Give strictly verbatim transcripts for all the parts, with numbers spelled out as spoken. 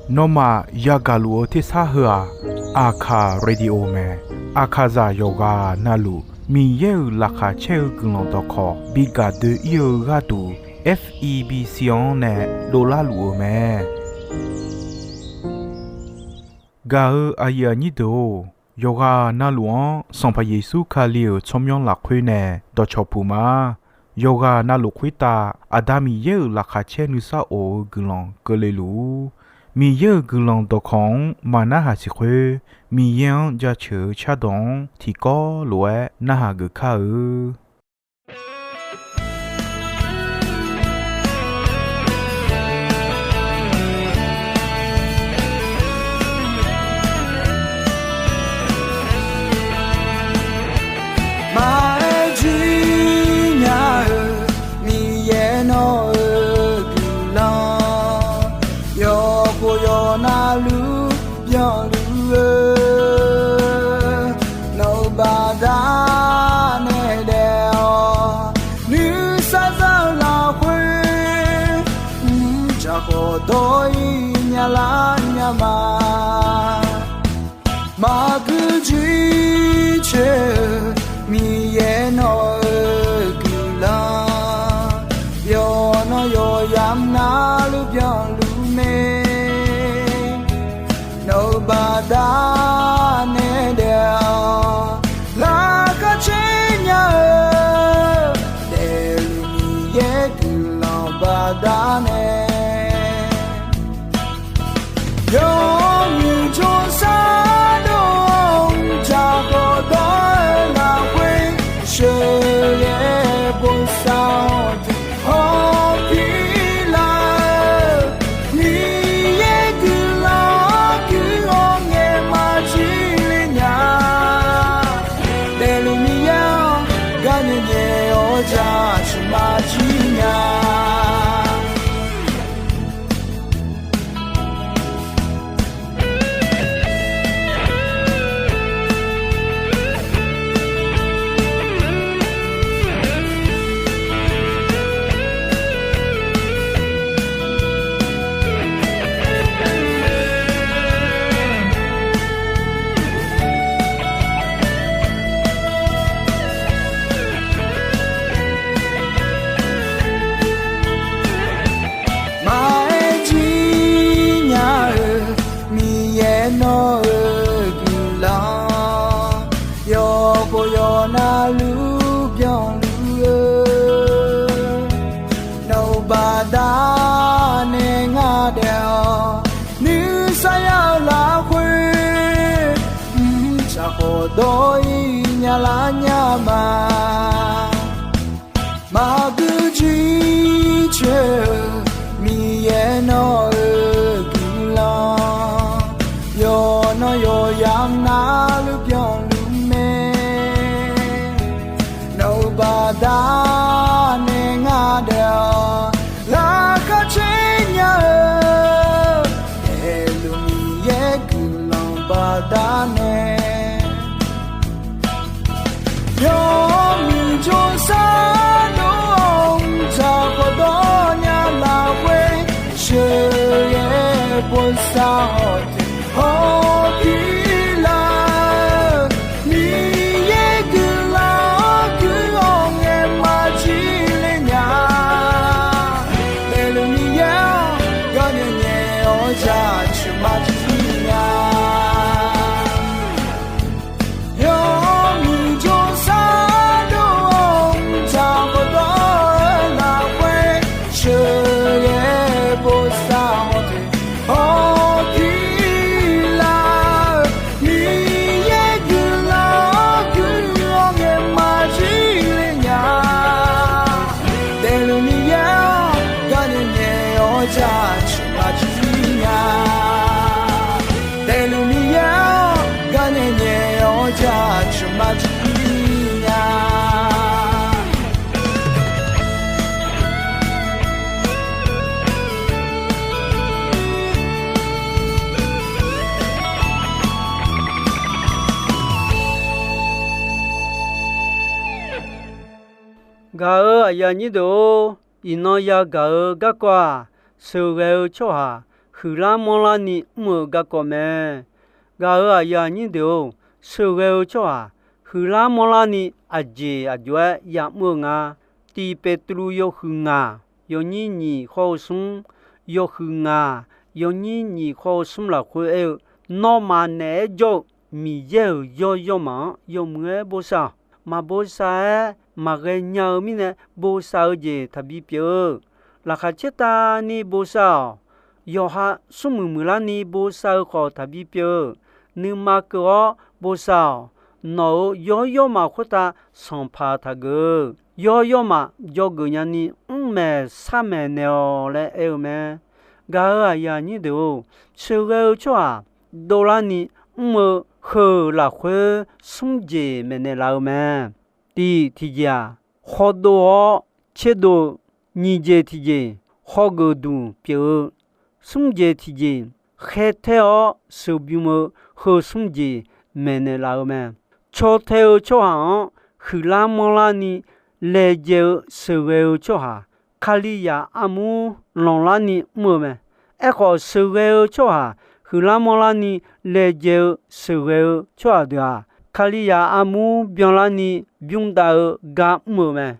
Nawmaf yagaq luf-eu tersar heu-aq, Aqkaq Radio mae. Aqkaqzaq yawqghaq navluf Miqyaer-euq laqkhaq caer-eu guiqlanq dawqkawq bi gaq doe-ir-eu gharduq, F E B C-anr nae dovlar luf-eu mae. Gaq-eu aqyuif aqnyir deuq-or, yawqghaq navluf-anr Sanqpaq Yeqsur Kali-euq tsawrmyanr lafkhoer nae dawqcawq puq ma. Yawqghaq navluf khoertav Aqda Miqyaer-euq laqkhaq caer nuisar of-eu guiqlanq keuvle luf-ur. Miqyaer-euq guiqlanq dawqkawq-anr maqnarhaq siq khoer, Miqyaer-anr jaceuq-eu cardawq-anr tiqkawv lof-aer narhaq geuf kar-eu. Maqaer jir nya-eu Miqyaer nawq-euq guiqlanq, yawkhof yawqnavluf byanluf-eu, nawq-euq baqdanae daef-awq. Nuisar za-eu lafkhoer, mrjaq khawf dawr-ir nyalar nya ma. Maqgui jir coer-eu Miqyaer nawq-euq guiqlanq, yawqnan yawqyamq navluf byanluf mae. Nawq-euq baqdanae daef-awq. Laqkhaq caer nya-eu daefluf Miqyaer guiqlanq baqdanae, yawmuiq jawrsar dov-awr mrjaq khawf dawr-eu lafkhoer, sheuqghae bosav-awr tiq hawr pirlar-eu, Miqyaer guiqlanq-anr guiq-awr ngaeq maqjir le nya. Daefluf Miqyaer-anr gar nyae nyae-awr jaceuq maqjir nya. Maqaer jir nya-eu Miqyaer nawq-euq guiqlanq, yawkhof yawqnavluf byanluf-eu, nawq-euq baqdanae ngar daef-awq. Nuisar ya-eu lafkhoer, mrjaq khawf dawr-ir nyalar nya ma. Maqgui jir coer-eu Miqyaer nawq-euq guiqlanq, yawqnan yawqyamq navluf byanluf mae. Nawq-euq baqdanae ngar daef-awq. Laqkhaq caer nya-eu daefluf Miqyaer guiqlanq baqdanae, yawmuiq jawrsar dov-awr mrjaq khawf dawr nya lafkhoer, sheuqghae bosav-awr tiq hawr pirlar-eu, Miqyaer guiqlanq-anr guiq-awr ngaeq maqjir le nya. Daefluf Miqyaer-anr gar nyae nyae-awr jaceuq maqjir nya. Yawmuiq jawrsar dov-awr mrjaq khawf dawr-eu lafkhoer, sheuqghae bosav-awr tiq hawr pirlar-eu, Miqyaer guiqlanq-anr guiq-awr ngaeq maqjir le nya. Daefluf Miqyaer-anr gar nyae nyae-awr jaceuq maqjir nya. Daefluf Miqyaer-anr gar nyae nyae-awr jaceuq maqjir nya. Gaq-eu aqyuif aqnyir deuq-or, iqnan yagaq-eu garkawv-aq, sheuqghae-eu tsawrhaq huiqlar manrlarni mr-eu garkawv mae. Gaq-euq aqyuif aqnyir deuq-or, sheuqghae-eu tsawrhaq huiqlar manrlarni aqjeq aqjox-aer ya'mr-eu nga. Tiq Beqtuvluv yawhuiq ngaq yawnyir nyiq khawr-eu smr, yawhuiq ngaq yawnyir nyiq khawr-eu smr lafkhoer aer-eu, nawmaf naeq-aer jawr-eu Miqyaer-euq yawr yawrmaf-anr yawmuiq-aer bosav-awq. Maqbosav-aer maqghae nya-eu mirnae, bosav-eu jeq taqbi pyeuf-eu. Laqkhaq caertavni bosav-awq. Yawqha smrmuiq muiqlarni bosav-eu khawf taqbi pyeuf-eu. Nuima keuv-awr bosav-awq. Nawq-euq yawr yawrmaf khoertav sanqpaq taqgeuf-eu. Yawr yawrmaf dzawgeuf nyani mrmaeq sharmaeq naeq-awq laer aer-eu mae. Gaq-euq aqyuif aqnyir deuq-or, sheuqghae-eu tsawrhaq dovlarni mr-eu heu-euq lafkhoer smr jeq maeqnaeq laf-eu mae. Tiq tiqjeq-aq, khawdov-awr tserdov-eu, nyiq jeq tiqjeq khawgeuf duq pyeuf-eu, smr jeq tiqjeq khaertaer-awr sheuqbymr-eu heu smr jeq maeqnaeq laf-eu mae. Caw tae-eu tsawrhaq-anr huiqlar manrlarni laejae-eu sheuqghae-eu tsawrhaq, Kalizaq armur lanqlarni mr-eu mae. Aerkhawf, sheuqghae-eu tsawrhaq huiqlar manrlarni laejae-eu sheuqghae-eu tsawrhaq deuq-aq, Kalizaq armur byanlarni bymr dav-eu gar mr-eu mae.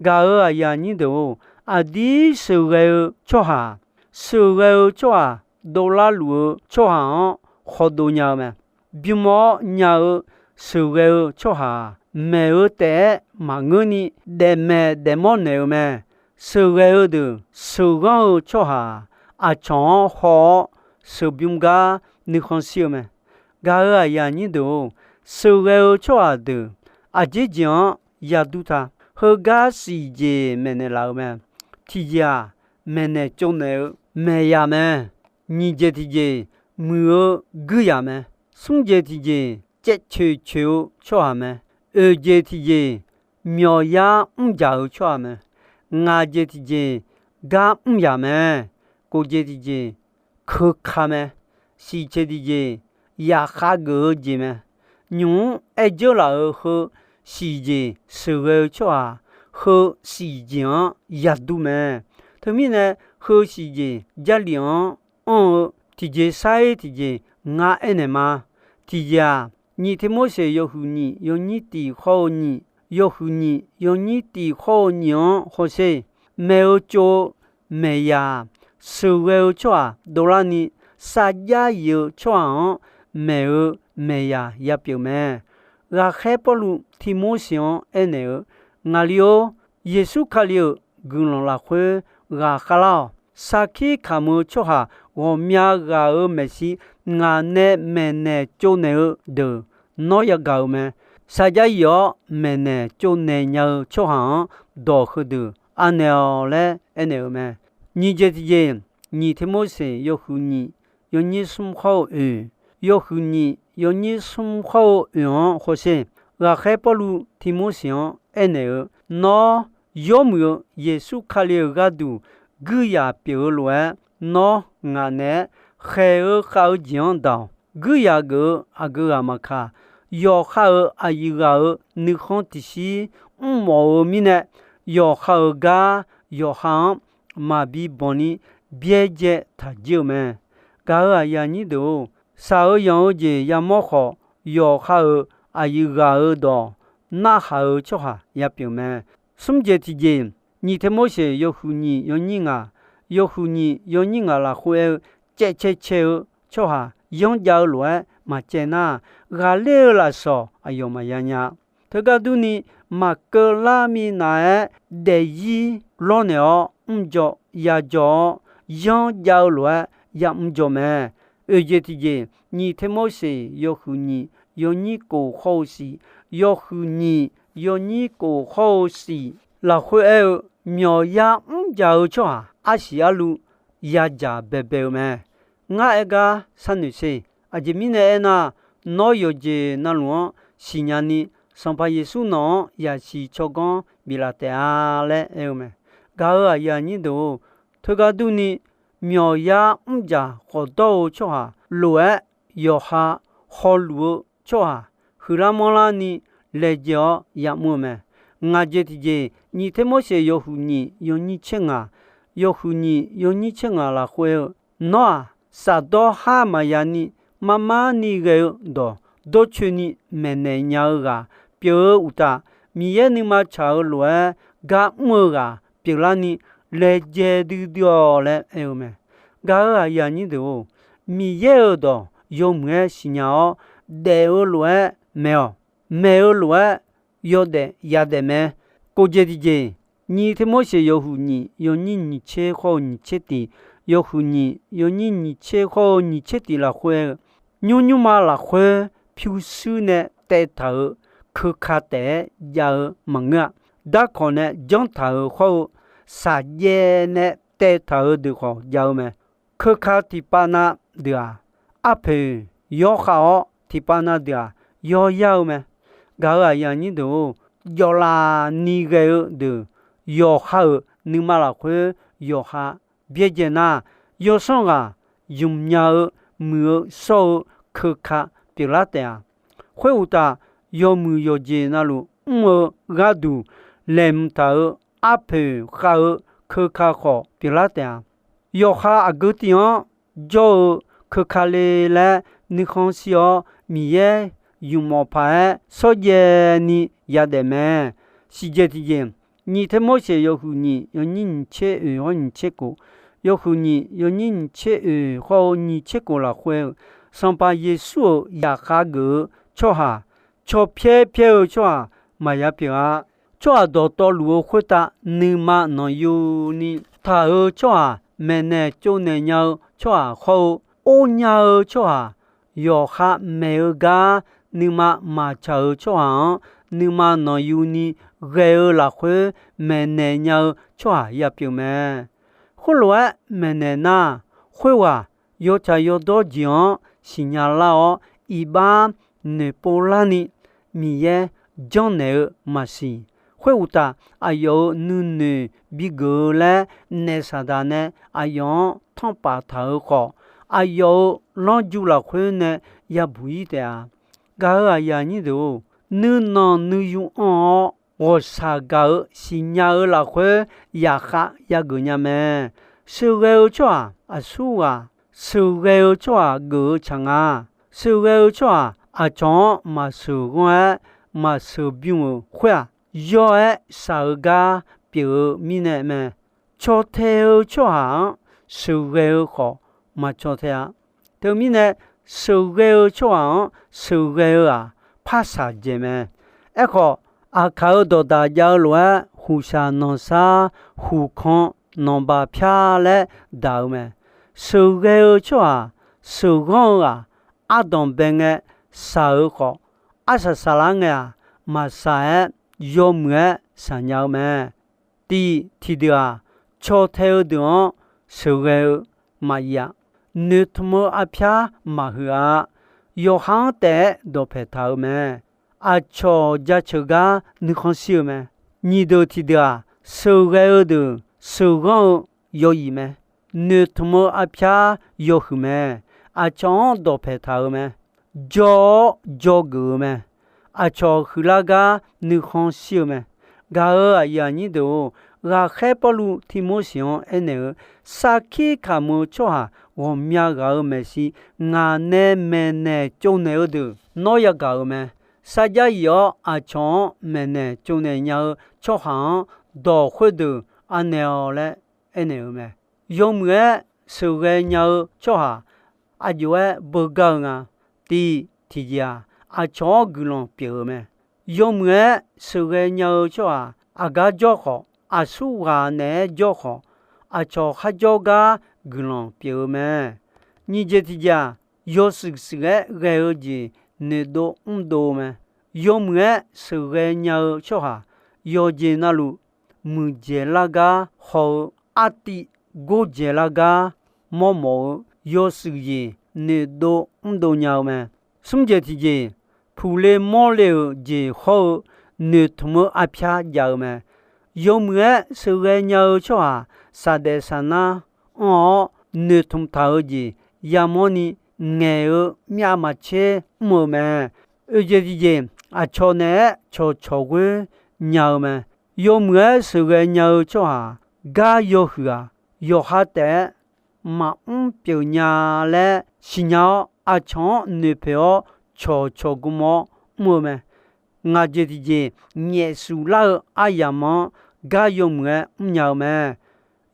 Gaq-euq aqyuif aqnyir deuq-or, aqdir sheuqghae-eu tsawrhaq, sheuqghae-eu tsawrhaq dovlar luf-eu tsawrhaq-anr khawdov nya-eu mae. Bym-awr nya-eu sheuqghae-eu tsawrhaq-aq, maeq-eu taef-aer maqngeurni daefmaeq daefmawr naeq-eu mae. Sheuqghae-eu deuq sheuqghanr-eu tsawrhaq-aq, aqcawq-anr haw-awr sheuqbymr gar nuikhanr shir-eu mae. Gaq-euq aqyuif aqnyir deuq-or, sheuqghae-eu tsawrhaq deuq aqjeq jeq-anr yadur ta. Heugar siq jeq maeqnaeq laf-eu mae. Tiqjeq-aq, maeqnaeq tsovnaeq-eu maeqyaq mae. Nyiq jeq tiqjeq, muiq-eu guirzaq mae. Smr jeq tiqjeq, caevcoeq coeq-eu tsawrhaq mae. Oeq jeq tiqjeq, myawqyar mrjaq-eu tsawrhaq mae. Ngaq jeq tiqjeq, gar mryaq mae. Kof jeq tiqjeq, keuka mae. Siq jeq tiqjeq, yaqkhav geuf-eu jeq mae. Nymq-mr aer dzeur laf-euq heu siq jeq sheuqghae-eu tsawrhaq, heu siq jeq-anr yadur mae. Teumirnae, heu siq jeq Jarlif-anr anr-eu tiqjeq sar-ir tiqjeq ngar aernaeq ma. Tiqjeq-aq, nyiq Tirmorseq yawhuiq nyiq yawnyir tiq khawr-eu nyiq, yawhuiq nyiq yawnyir tiq khawr-eu nyiq-anr hawsher. Maeq-eu tsov-eu maeqyaq, sheuqghae-eu tsawrhaq dovlarni sarjax yif-eu tsawrhaq-anr maeq-eu maeqyaq yapyeuf mae. Ghaqkhaer Pawrluv Tirmorseq-anr aernaeq-eu, Ngaqli-or, Yeqsur Kali-euq guiqlanq lafkhoer ghaqkhaer lar-awq. Sarkir kamq-eu tsawrhaq ghawqmya ghaq-euq maeqshi ngaq nae maeqnaeq tsovnaeq-eu deuq nawr yagaq-euq mae. Sarjax yif-awr maeqnaeq tsovnaeq nya-eu tsawrhaq-anr dawq heudeuq anaeq-awq laer aernaeq-eu mae. Nyiq jeq tiqjeq, nyiq Tirmorseq yawhuiq nyiq yawnyir smr khawr-eu oeq, yawhuiq nyiq yawnyir smr khawr-eu oeq-anr hawsher. Ghaqkhaer Pawrluv Tirmorseq-anr aernaeq-eu, Nawr yawmuiq-eu Yeqsur Kali-euq gharduq guirzaq pyeuf-eu lof-aer, nawr ngaq naeq-aer khaeq-eu khav-eu jeq-anr daq-awq. Guirzaq geuf-eu aqgeu ghaq maqkaq, yawqha-euq aqyuif ghaq-euq nuikhanr tiqshir mrmawf-eu mirnae, yawqha-euq gar yawqha-anr maqbi banq ni byaerdzae taq jir-eu mae. Gaq-euq aqyuif aqnyir deuq-or, shaq-eu yanq-eu jeq yamawr khawf, yawqha-euq aqyuif ghaq-euq dawq narhaq-eu tsawrhaq yapyeuf mae. Smr jeq tiqjeq, nyiq Tirmorseq yawhuiq nyiq yawnyir ngaq, yawhuiq nyiq yawnyir ngaq lafkhoer aer-eu, caevcae cae-eu tsawrhaq yanr jav-eu lof-aer maqcaev nar, ghaqler-eu lafsawq aqyawf maqya nya. Teugar durni, maqkeuv lar minav-aer daefzir lawrnaeq-awr mrdzaw yadzaw-awr, yanr jav-eu lof-aer yamr dzaw mae. Oeq jeq tiqjeq, nyiq Tirmorseq yawhuiq nyiq yawnyir kof khawr-eu siq, yawhuiq nyiq yawnyir kof khawr-eu siq lafkhoer aer-eu, myawqyar mrjaq-eu tsawrhaq arsiq arluv yadzaq baebae-eu mae. Ngar aer gar sharnoeq sher. Aqjeq mirnae aernar, nawr yawqjeq navluf-anr siqnya ni, Sanqpaq Yeqsur nawq-anr yasiq tsawrganr biflaf taef-a laer aer-eu mae. Gaq-euq aqyuif aqnyir deuq-or, teugar durni, myawqyar mrjaq khawfdawr-eu tsawrhaq lof-aer, yawqha hawluf-eu tsawrhaq huiqlar manrlar ni laejae-awr yamr-eu mae. Ngaq jeq tiqjeq, nyiq Tirmorseq yawhuiq nyiq yawnyir tser ngaq, yawhuiq nyiq yawnyir tser ngaq lafkhoer-eu, nawr-aq, shafdawr har maqya ni, marmar ni ghae-eu dawq dawrcoeni maeqnaeq nya-eu ghaq pyeuf-eu uqtaf, Miqyaer nuima tsaq-eu lof-aer gar mr-eu ghaq pyeuflarni laejae duidui-awq laer aer-eu mae. Gaq-euq aqyuif aqnyir deuq-or, Miqyaer-euq dawq yawmuiq-aer siqnya-awr, daef-eu lof-aer maeq-awq. Maeq-eu lof-aer yawdaef yadaef mae. Kov jeq tiqjeq, nyiq Tirmorseq yawhuiq nyiq yawnyir nyiq tser khawr-eu nyiq tser tiq, yawhuiq nyiq yawnyir nyiq tser khawr-eu nyiq tser tiq lafkhoer-eu, nymr nymrma lafkhoer pyurshuir nae taev taq-euq keuka taef-aer jav-eu maqngeur-a. Darkawq nae janr taq-euq khawr-eu, saqjaev nae taev taq-euq deuq khawf jav-eu mae. Keuka tiqpav na deuq-aq, arpoeq yawkhav-awr, tiqpav na deuq-aq, yawyar-eu mae. Gaq-euq aqyuif aqnyir deuq-or, jawvlaf ni ghae-eu deuq, yawqha-euq nuima lafkhoer yawqha byaerdzae nar, yawsanr ghaq zmq nya-eu muiq-eu shawr-eu keuka pyeuflar taef-a. Khoeruqtaf, yawmuiq yawqjeq navluf mr-eu gharduq laeqhmq taq-euq arpoeq khav-eu keuka khawf pyeuflar taef-a. Yawqha aqgeu tiv-anr jawr-eu keuka le laer nuikhanr shir-awr, Miqyaer ymq mawf paq-aer shawrjaev ni yadaef mae. Siqjeq tiqjeq, nyiq Tirmorseq yawhuiq nyiq yawnyir nyiq tser oeq hawr nyiq tser kof, yawhuiq nyiq yawnyir nyiq tser oeq khawr-eu nyiq tser kof lafkhoer-eu, Sanqpaq Yeqsur-euq zaqkhav geuf-eu tsawrhaq, caw pyaer pyaer-eu tsawrhaq maqya pyeuf-a. Tsawrhaq dawqtawvluf-eu khoertav nuima nanqyuni taq-eu tsawrhaq, maeqnaeq tsovnaeq nya-eu tsawrhaq khawr-eu, or nya-eu tsawrhaq, yawqha maeq-eu gar nuima maqtsaq-euq tsawrhaq-anr, nuima nanqyuni ghae-eu lafkhoer maeqnaeq nya-eu tsawrhaq yapyeuf mae. Khoerlof-aer maeqnaeq nar, khoerghaq yawtsaq yawdawr jeq-anr siqnya lar-awr, iqbax noeqpov larni Miqyaer janrnaeq-eu maqsiq. Khoeruqtaf, aqyawf-euq nuinoeq bigeuf-eu laer naef Saqdaq nae aqyawf-anr tanrpaf taq-eu khawf, aqyawf-euq lanrju lafkhoer nae yabuq-ir taef-a. Gaq-euq aqyuif aqnyir deuq-or, nuinanq nuiyu anr-awr, ghawqshaq gaq-eu siqnya-eu lafkhoer yaqkhav yageuf nya mae. Sheuqghae-eu tsawrhaq aqsurghaq, sheuqghae-eu tsawrhaq geuf-eu tsaq nga. Sheuqghae-eu tsawrhaq aqcawq-anr maqsheuq ghanr-aer maqsheuq bym-euq khoer-aq, yawr-aer shaq-eu gar pyeuf-eu mirnae mae. Caw tae-eu tsawrhaq-anr sheuqghae-eu khawf maqcaw tae-a. Teumirnae, sheuqghae-eu tsawrhaq-anr sheuqghae-eu-aq, par shaq dzaeq mae. Aerkhawf, aqkaq-euq dawqdaq jav-eu lof-aer, huqshaq nanqsar, huqkan nanqbaq pyar laer daq-eu mae. Sheuqghae-eu tsawrhaq sheuqghanr-eu-aq, ardanqbae ngae shaq-eu khawf, arsaq saqlar ngae-aq, maqshaq-aer yawmuiq-aer shaqnya-eu mae. Tiq tiqdeuq-aq, caw tae-eu deuq-anr sheuqghae-eu maqyif-a. Noeqtmq-eu arpyar maqhuiq-a. Yawqha-anr taef-aer dawqpaeq taq-eu mae. Aqcawq jaceuq gar nuikhanr shir-eu mae. Nyiq deuq tiqdeuq-aq, sheuqghae-eu deuq sheuqghanr-eu yawif mae. Noeqtmq-eu arpyar yawhuiq mae. Aqcawq-anr dawqpaeq taq-eu mae. Jawr-awr dzawgeuf-eu mae. Aqcawq huiqlar gar nuikhanr shir-eu mae. Gaq-euq aqyuif aqnyir deuq-or, ghaqkhaer Pawrluv Tivmorseq-anr aernaeq-eu, sarkir kamq-eu tsawrhaq ghawqmya ghaq-euq maeqshi ngaq nae maeqnaeq tsovnaeq-eu deuq nawr yagaq-euq mae. Sarjax yif-awr aqcawq-anr maeqnaeq tsovnaeq nya-eu tsawrhaq-anr dawq khoerdeuq anaeq-awq laer aernaeq-eu mae. Yawmuiq-aer sheuqghae nya-eu tsawrhaq aqjox-aer beugar-eu nga. Tiq tiqjeq-aq, aqcawq-anr guiqlanq pyeuf-eu mae. Yawmuiq-aer sheuqghae nya-eu tsawrhaq aqgar jawr khawf, aqsurghaq naeq-aer jawr khawf, aqcawq kharjawr gar guiqlanq pyeuf-eu mae. Nyiq jeq tiqjeq-aq, yawshuif shuif-aer ghae-eu jeq noeqdov mrdov-eu mae. Yawmuiq-aer sheuqghae nya-eu tsawrhaq yawqjeq navluf muiqdzaeq lar gar haw-eu, artiv gordzaeq lar gar mawrmawf-eu yawshuif jeq noeqdov mrdov nya-eu mae. Smr jeq tiqjeq, puqle mawrle-euq jeq hawr-eu noeqtmq-eu arpyar jav-eu mae. Yawmuiq-aer sheuqghae nya-eu tsawrhaq saqdaef saqnar anr-awr noeqtmq taq-eu jeq yamawrni ngaeq-eu myav maqtser mr-eu mae. Oeq jeq tiqjeq, aqcawq naeq-aer cawqcawq ghoer nya-eu mae. Yawmuiq-aer sheuqghae nya-eu tsawrhaq gar yawhuiq-aq, yawqha taef-aer maqmr pyeuf nya laer siqnya-awr, aqcawq-anr noeqpoeq-awr cawqcawq gm-awr mr-eu mae. Ngaq jeq tiqjeq nyaef suf lar-eu aryamq-anr gar yawmuiq-aer mrnya-eu mae.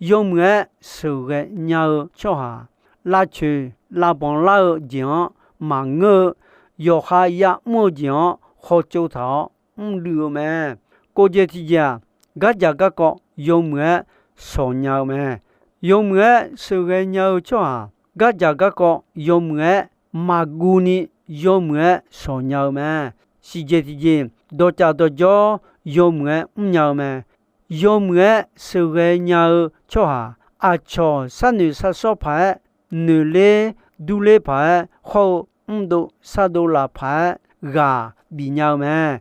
Yawmuiq-aer sheuqghae nya-eu tsawrhaq, lavcoeq lavbanq lar-eu jeq-anr maqngeur-eu, yawqha ya'mr-eu jeq-anr hawtsov taq-awr mrluiv-eu mae. Kov jeq tiqjeq-aq, gardzaq garkawv yawmuiq-aer shawqnya-eu mae. Yawmuiq-aer sheuqghae nya-eu tsawrhaq, gardzaq garkawv yawmuiq-aer maqguv ni yawmuiq-aer shawqnya-eu mae. Siqjeq tiqjeq, dawqcaf dawqjawr yawmuiq-aer mrnya-eu mae. Yawmuiq-aer sheuqghae nya-eu tsawrhaq, aqcawq sharnoeq sharsawr paq-aer, noeqler durler paq-aer hawr-eu mrdov shardov laf paq-aer ghaq bifnya-eu mae.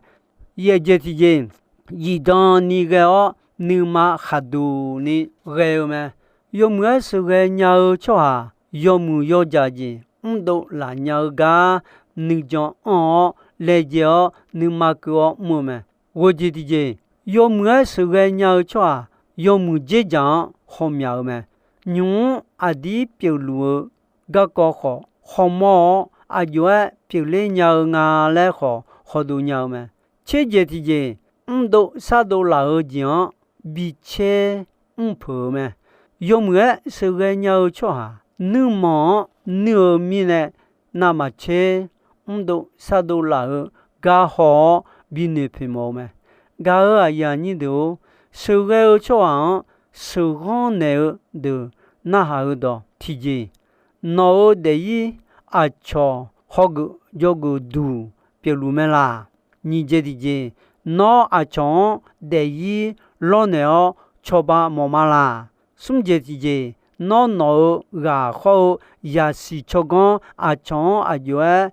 Yaeqjeq tiqjeq, zifdan ni ghae-awr nuima khaqduq ni ghae-eu mae. Yawmuiq-aer sheuqghae nya-eu tsawrhaq, yawmuiq yawdzaq jeq mrdov laf nya-eu gar nuijan anr-awr laejae-awr nuima keuv-awr mr-eu mae. Ghoejeq tiqjeq, yawmuiq-aer sheuqghae nya-eu tsawrhaq, yawmuiq dzerdzaq-anr hawmyaq-eu mae. Nymq-mr aqdir pyeufluf-eu garkawv khawf hawmawr-awr, aqjox-aer pyeufler nya-eu nga laer khawf hawdov nya-eu mae. Tserjeq tiqjeq, mrdov shardov laf-eu jeq-anr bi tser mr peuq-eu mae. Yawmuiq-aer sheuqghae nya-eu tsawrhaq, nuirmanq-anr nuir-eu mirnae navmaqtser mrdov shardov laf-eu gar haw-awr binoeq poeq mawf-eu mae. Gaq-euq aqyuif aqnyir deuq-or, sheuqghae-eu tsawrhaq-anr sheuqghanr naeq-eu deuq narhaq-eu dawq tiqjeq, nawq-euq daefzir aqcawq hawgeuf jawrgeuf duq pyeufluf mae laq. Nyiq jeq tiqjeq, nawr aqcawq-anr daefzir lawrnaeq-awr cawba mawf ma laq. Smr jeq tiqjeq, nawr nawq-euq ghaq hawr-eu yasiq tsawrganr aqcawq-anr aqjox-aer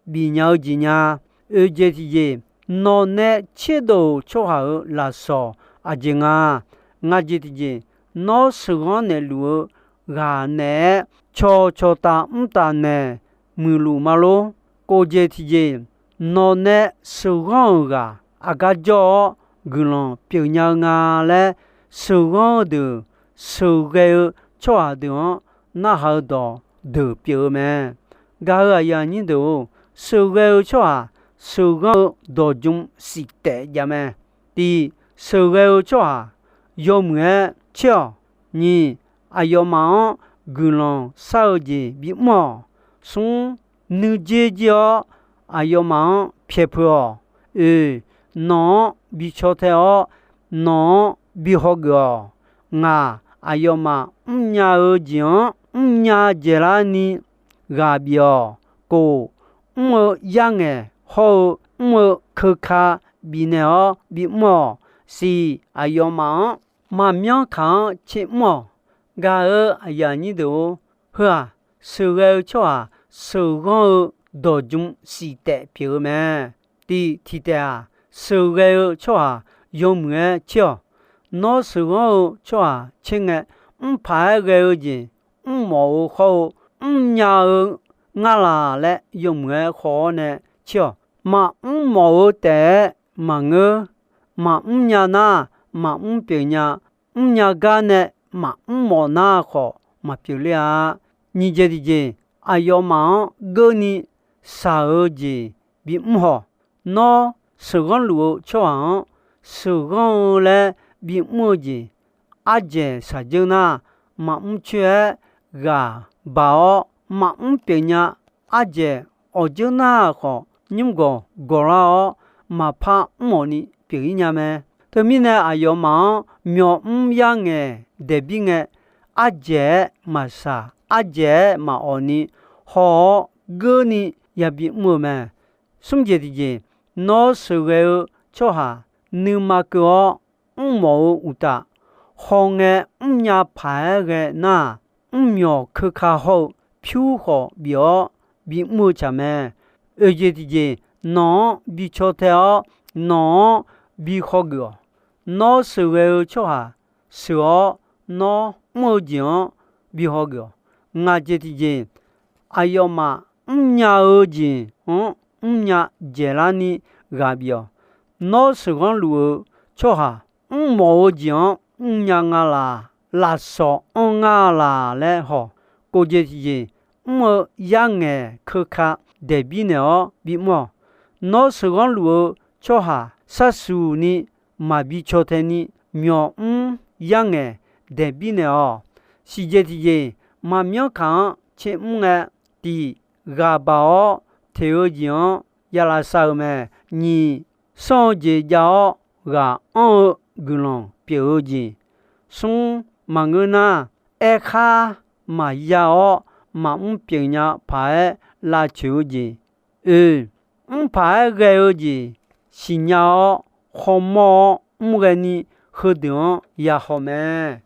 bifnya-eu jeq nya. Oeq jeq tiqjeq, nawq nae tserdov-euq tsawrhaq-euq lafsawq aqjeq nga. Ngaq jeq tiqjeq, nawr sheuqghanr naeqluf-eu ghaq naeq-aer cawqcawq taf mr taf naeq muiqluf ma lor. Kov jeq tiqjeq, nawq nae sheuqghanr-euq ghaq aqgar jawr-awr guiqlanq pyeufnya-eu nga laer, sheuqghanr-eu deuq sheuqghae-eu tsawrhaq deuq-anr narhaq-eu dawq deuq pyeuf-eu mae. Gaq-euq aqyuif aqnyir deuq-or, sheuqghae-eu tsawrhaq sheuqghanr-eu dawqjm siq taef jav mae. Tiq, sheuqghae-eu tsawrhaq yawmuiq-aer tser-awq. Nyiq, aqyawfmaf-anr guiqlanq shar-eu jeq bimr-awq. Smr, nuidzer jir-awr aqyawfmaf-anr pyaeq peuq-awq. Oeq, nawq-anr bi caw tae-awr nawq-anr bi hawgeuf-awq. Ngaq, aqyawfmaf mrnya-eu jeq-anr mrnya dzaeqlar ni ghaq bif-awq. Kof, mr-eu yarngaeq hawr-eu mr-eu keuka bifnaeq-awr bimr-awq. Siq, aqyawfmaf-anr maqmyanr kaq-anr tser mr-awq. Gaq-euq aqyuif aqnyir deuq-or, heu-aq sheuqghae-eu tsawrhaq sheuqghanr-eu dawqjm siq taef pyeuf-eu mae. Tiq, tiq taef-aq, sheuqghae-eu tsawrhaq yawmuiq-aer tser-awq. Nawr sheuqghanr-eu tsawrhaq tser ngae, mr paq-aer ghae-eu jeq mrmawf-eu hawr-eu mrnya-eu ngar laq laer yawmuiq-aer haw-awr nae tser-awq. Maqmr mawf-eu taef-aer maqngeur. Maqmr nya nar, maqmr pyeuf nya. Mrnya gar nae maqmr mawf nar khawf maqpyeuf ler-a. Nyiq jeq tiqjeq, aqyawfmaf-anr geurni shaq-eu jeq bimr haw. Nawr sheuqghanr luf-eu tsawrhaq-anr sheuqghanr-eu laer bimr-eu jeq ardzaeq shaqdzeur nar, maqmr coer-aer ghaq baq-awr maqmr pyeuf nya. Ardzaeq awqdzeur nar khawf, nymr gawq gawqlar-awr maqpar mr-awq ni pyeuf-ir nya mae. Teumirnae aqyawfmaf-anr myawqmr yarngaeq daeqbir ngae, ardzaeq-aer maqshaq, ardzaeq-aer maqawq ni haw-awr geurni yabi mr-eu mae. Smr jeq tiqjeq, nawr sheuqghae-eu tsawrhaq nuima keuv-awr mrmawf-eu uqtaf, hawngae mrnya paq-aer ghae nar-aq, mrmyawq keuka hawr-eu pyur khawf bif-awr bimr-eu tsaq mae. Oeq jeq tiqjeq, nawq-anr bi caw tae-awr nawq-anr bi hawgeuf-awq. Nawr sheuqghae-eu tsawrhaq sheuq-awr nawr mr-eu jeq-anr bi hawgeuf-awq. Ngaq jeq tiqjeq, aqyawfmaf mrnya-eu jeq-anr mrnya dzaeqlar ni ghaq bif-awq. Nawr sheuqghanr luf-eu tsawrhaq mrmawf-eu jeq-anr mrnya nga laq lafsawq anr ngar laq laer haw. Kov jeq tiqjeq, mr-eu yarngaeq keuka daeqbir naeq-awr bimr-awq. Nawr sheuqghanr luf-eu tsawrhaq sharsuq ni maqbi caw tae ni, myawq mr yarngaeq daeqbir naeq-awq. Siqjeq tiqjeq, maqmyanr kaq-anr tser mr ngae, tiq, ghaq baq-awr teq-eu jeq-anr ya lavsav-euq mae. Nyiq, sanr-eu jeq jav-awr ghaq anr-eu guiqlanq pyeuf-eu jeq. Smr, maqngeur nar, aerkhar maqya-awr maqmr pyeuf nya paq-aer lavcoeq-eu jeq. Oeq, mr paq-aer ghae-eu jeq siqnya-awr, khawmawr-awr mr ghae ni, heudeuq-anr ya haw mae.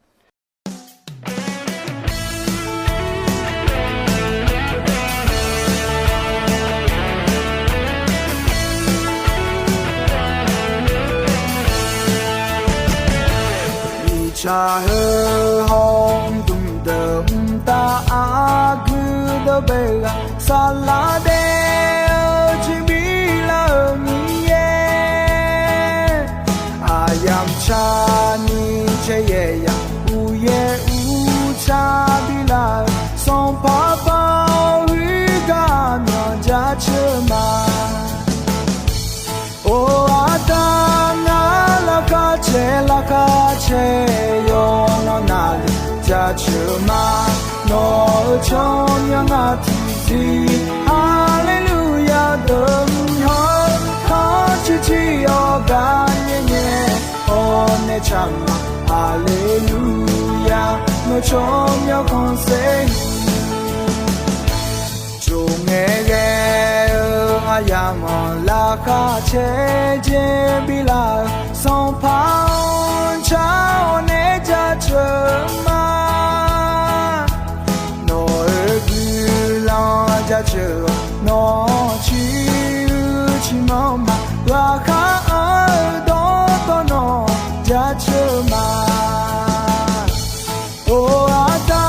Iqcaq heu hawr mqdmq deuq mqtav aqgeu deuq bae ghaq saflar daef-eu jeq bi lar-euq Miqyaer. Aqyamq tsaqni caeyaeq yaq uqyaer uqtsaq bi lar-euq Sanqpaq Baoq huiq gar myawq jaceuq ma. Or, aqda ngar laqkhaq caer laqkhaq caer yawqnan navluf jaceuq ma. Nawq-euq tsawrmyanr ngar tiqzir haleluya deuq mr hawr, khanr ciqciq yawqgar nyaer nyaer hawr nae tsaq ma. Haleluya, nawq tsawrmyanr khanqsaer Tsov ngae ghae-eu aqyamq-anr laqkhaq caer jeq bi lar-euq Sanqpaq-anr car-awr nae jaceuq ma. Nawq-euq guiqlanq jaceuq-awq, nawq-anr ciq uiq ciqmanr ma. Ghaqkhav-anr-eu dawqtawvluf nawq jaceuq ma. Or, aqda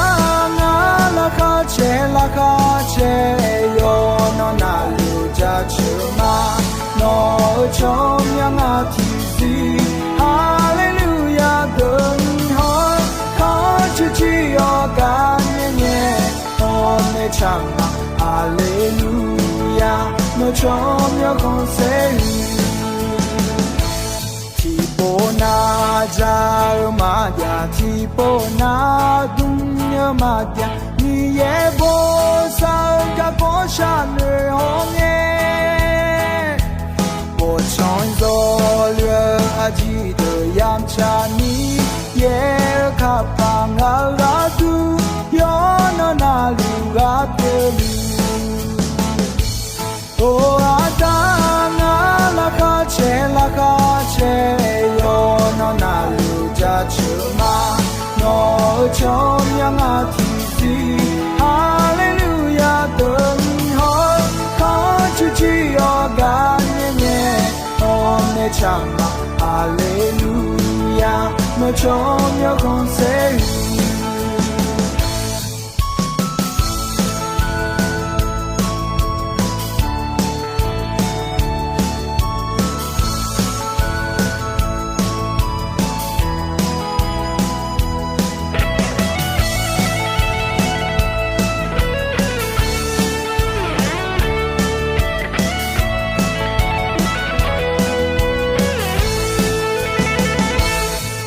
ngar laqkhaq caer laqkhaq caer yawqnan navluf jaceuq ma. Nawq-euq tsawrmyanr ngar tiqzir haleluya deuq mr hawr, khanr ciqciq yawqgar nyaer nyaer hawr nae tsaq ma. Haleluya, nawq tsawrmyanr khanqsaer huiq Tiqpov nav ja-eu maqjav, tiqpov nav dm-eu maqjav, Miqyaer bosav-eu garkawv sharnoeq hawr ngae, bawqtsanq zawluf-eu aqjeq deuq yamq tsaqni, yaer-eu kapaq ngaq-euq gharduq, yawqnan navluf ghaq pyeuf luf. Or, aqda ngar laqkhaq caer laqkhaq caer, yawqnan navluf jaceuq ma. Nawq-euq tsawrmyanr ngar tiqzir haleluya deuq mr hawr, khanr ciqciq yawqgar nyaer nyaer hawr nae tsaq ma. Haleluya, nawq tsawrmyanr khanqsaer huiq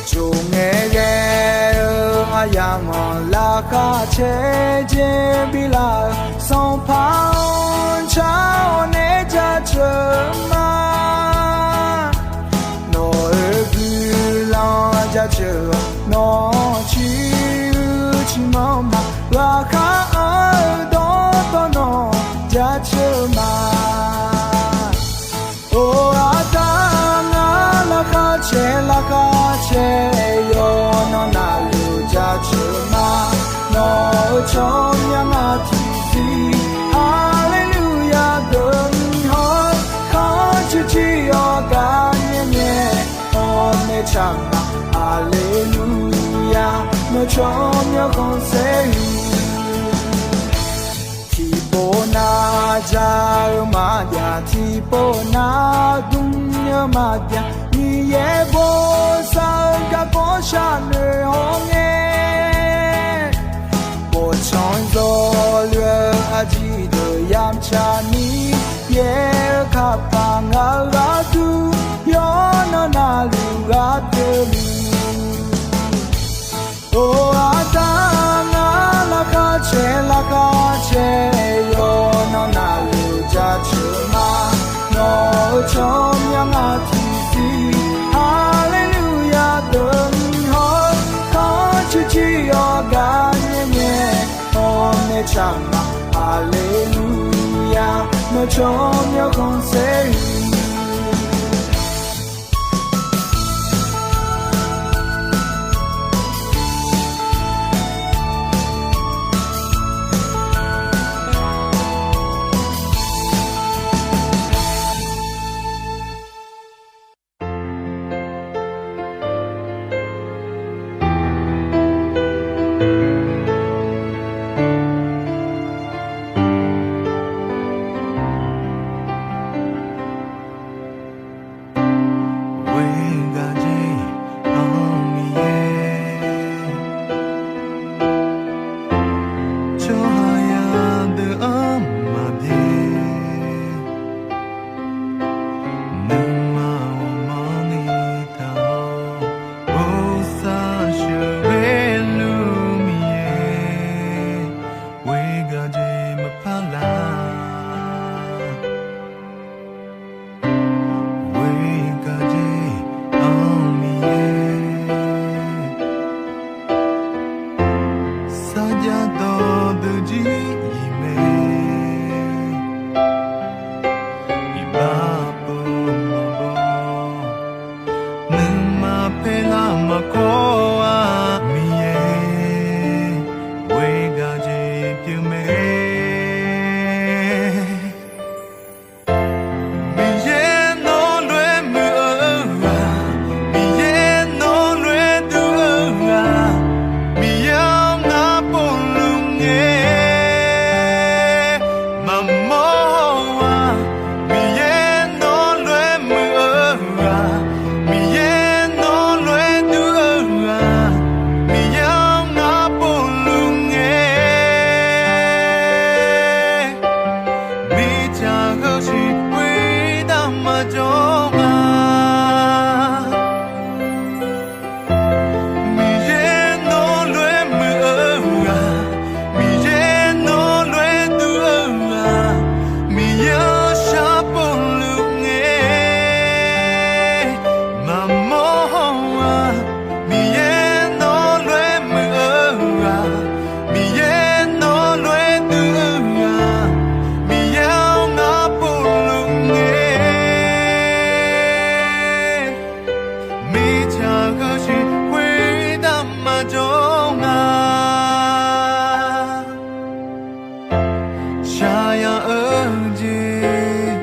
Tsov ngae ghae-eu aqyamq-anr laqkhaq caer jeq bi lar-euq Sanqpaq-anr car-awr nae jaceuq ma. Nawq-euq guiqlanq jaceuq-awq, nawq-anr ciq uiq ciqmanr ma. Ghaqkhav-anr-eu dawqtawvluf nawq jaceuq ma. Or, aqda ngar laqkhaq caer laqkhaq caer, yawqnan navluf jaceuq ma. Nawq-euq tsawrmyanr ngar tiqzir haleluya deuq mr hawr, khanr ciqciq yawqgar nyaer nyaer hawr nae tsaq ma. Haleluya, nawq tsawrmyanr khanqsaer huiq Tiqpov nav ja-eu maqjav, tiqpov nav dm-eu maqjav, Miqyaer bosav-eu garkawv sharnoeq hawr ngae, Canzawr lof-aer arjir deuq yamtsaq ni, yaer-eu kapaq ngaq-eu gharduq, yawqnan navluf ghaq pyeuf luf. Or, aqda ngar laqkhaq caer laqkhaq caer, yawqnan navluf jaceuq ma. Nawq-euq tsawrmyanr ngar tiqsiq, Haleluya deuq ni haw-eu, kanr cuiv cuiv-awr gar nyaer nyaer, hawmaer tsaq ma. Haleluya, nawq tsawrmyanr khanqsaer-eu Ghoer gaq jeq-anr Miqyaer, tsawrhaqzaq deuq-anr maqbyaer, nuima ghawqmanrni taq-awr, bosav sheuqghae luf Miqyaer, ghoer gaq jeq maqpar lar. Ghoer gaq jeq-anr Miqyaer, sarjax dawqdeuq jir iq mae, iqbax pov maqbaw, nuima paerlar maqkawr-a Miqyaer, ghoer gaq jeq pyeuf mae. Miqyaer nawr lof-aer muiq-eu ghaq, Miqyaer nawr lof-aer duq-eu ghaq, Miqyaer-anr ngar povluf ngae maqmawr-a. Miqyaer nawr lof-aer muiq-eu ghaq, Miqyaer nawr lof-aer duq-eu ghaq, Miqyaer-anr ngar povluf ngae, mirtsaq heusiq khoertav maqjawr nga. Miqyaer nawr lof-aer muiq-eu ghaq, Miqyaer nawr lof-aer duq-eu ghaq, Miqyaer-anr shar povluf ngae maqmawr-a. Miqyaer nawr lof-aer muiq-eu ghaq, Miqyaer nawr lof-aer duq-eu ghaq, Miqyaer-anr ngar povluf ngae, mirtsaq heusiq khoertav maqjawr nga. Shaqyaq-eu jeq,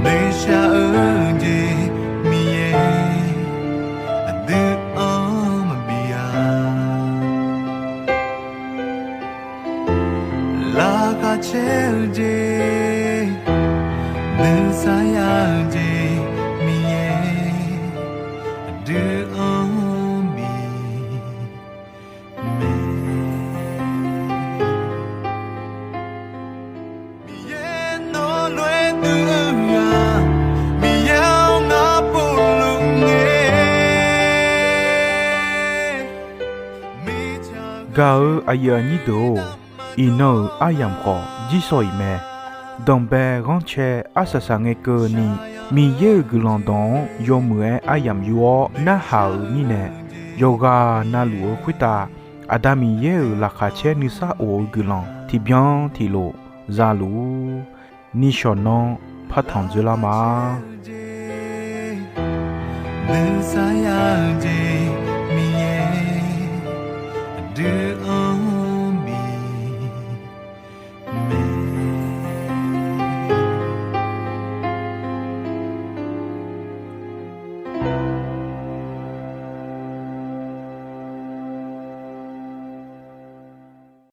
noeqshaq-eu jeq, Miqyaer aqdui-anr maqbi-a. Laqkhaq caer-eu jeq, nuisar ya-eu jeq, Miqyaer aqdui-anr bi mae. Miqyaer nawr lof-aer duq-eu ghaq, Miqyaer-anr ngar povluf ngae, gaq-eu aqyuif aqnyir deuq-or, iqnan-euq aryamq khawf jirsawq iq mae. Danqbae ghanrcae arsaq saqngae keuvni, Miqyaer-euq guiqlanq dawq-anr yawmuiq-aer aryamq yur-awr narhaq-euq mirnae, yawqghaq navluf-eu khoertav Aqda Miqyaer-euq laqkhaq caer nuisar of-eu guiqlanq tiqbyan tiqlof zaluf-ur. Nishawq nanr partanq dzoerlar ma. Nuisar ya-eu jeq, Miqyaer aqdui-anr